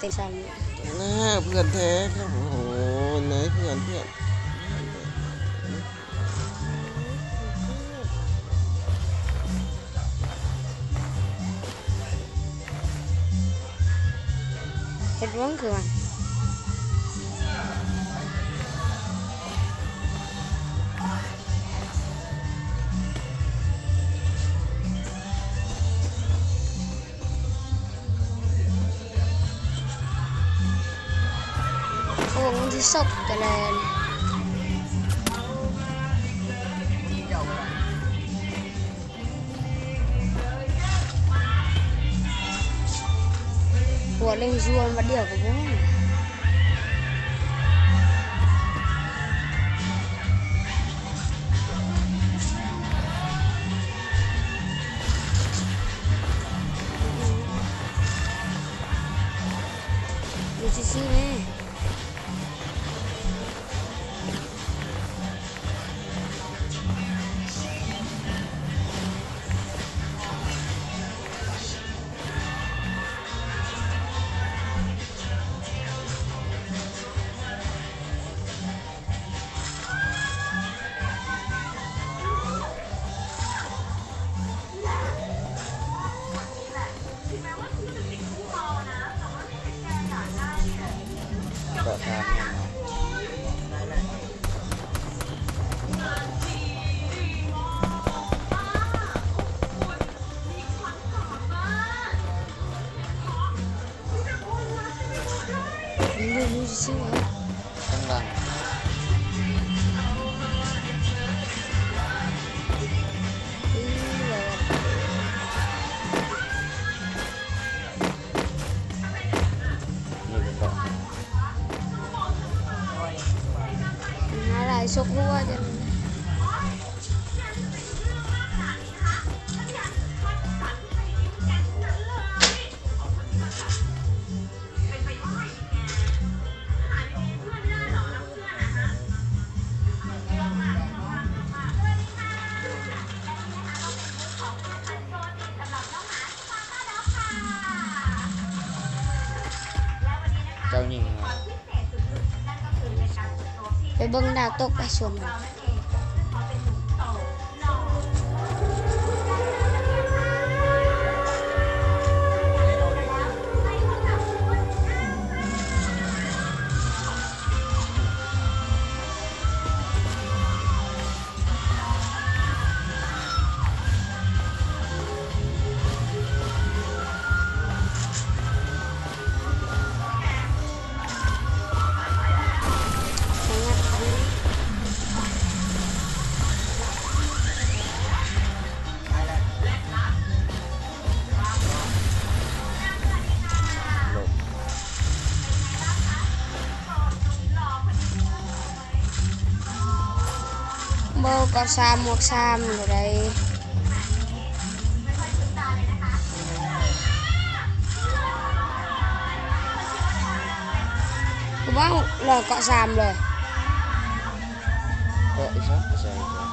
ເຕັມຊັ້ນ ແນ່ ເພື່ອນແທ້ ໂອ້ໂຫ ນາຍເພື່ອນ ເພື່ອນ ເຮັດຫຍັງຄືວ່າ ໂອ້ ມັນຊິຊອກກະແລນ ປວດເລັ່ງຊວນບາດດຽວກໍບໍ່ ຢູ່ຊື່ໆແມ່. ເກາະຊາມ ຢູ່ຊື່ໆ ຂ້າງຫຼັງ ນີ້ເປັນເກາະ ຫາຫຼາຍຊົກຫົວຈັ່ງ. ເຈົ້າຍິງ ໄປເບິ່ງດາວຕົກ ໄປຊວນ. ບໍ່ ກໍສາມບວກສາມກໍໄດ້ ຄືວ່າເລີຍເກາະສາມເລີຍ ເກາະອີກຊະ ບໍ່ໃຊ່.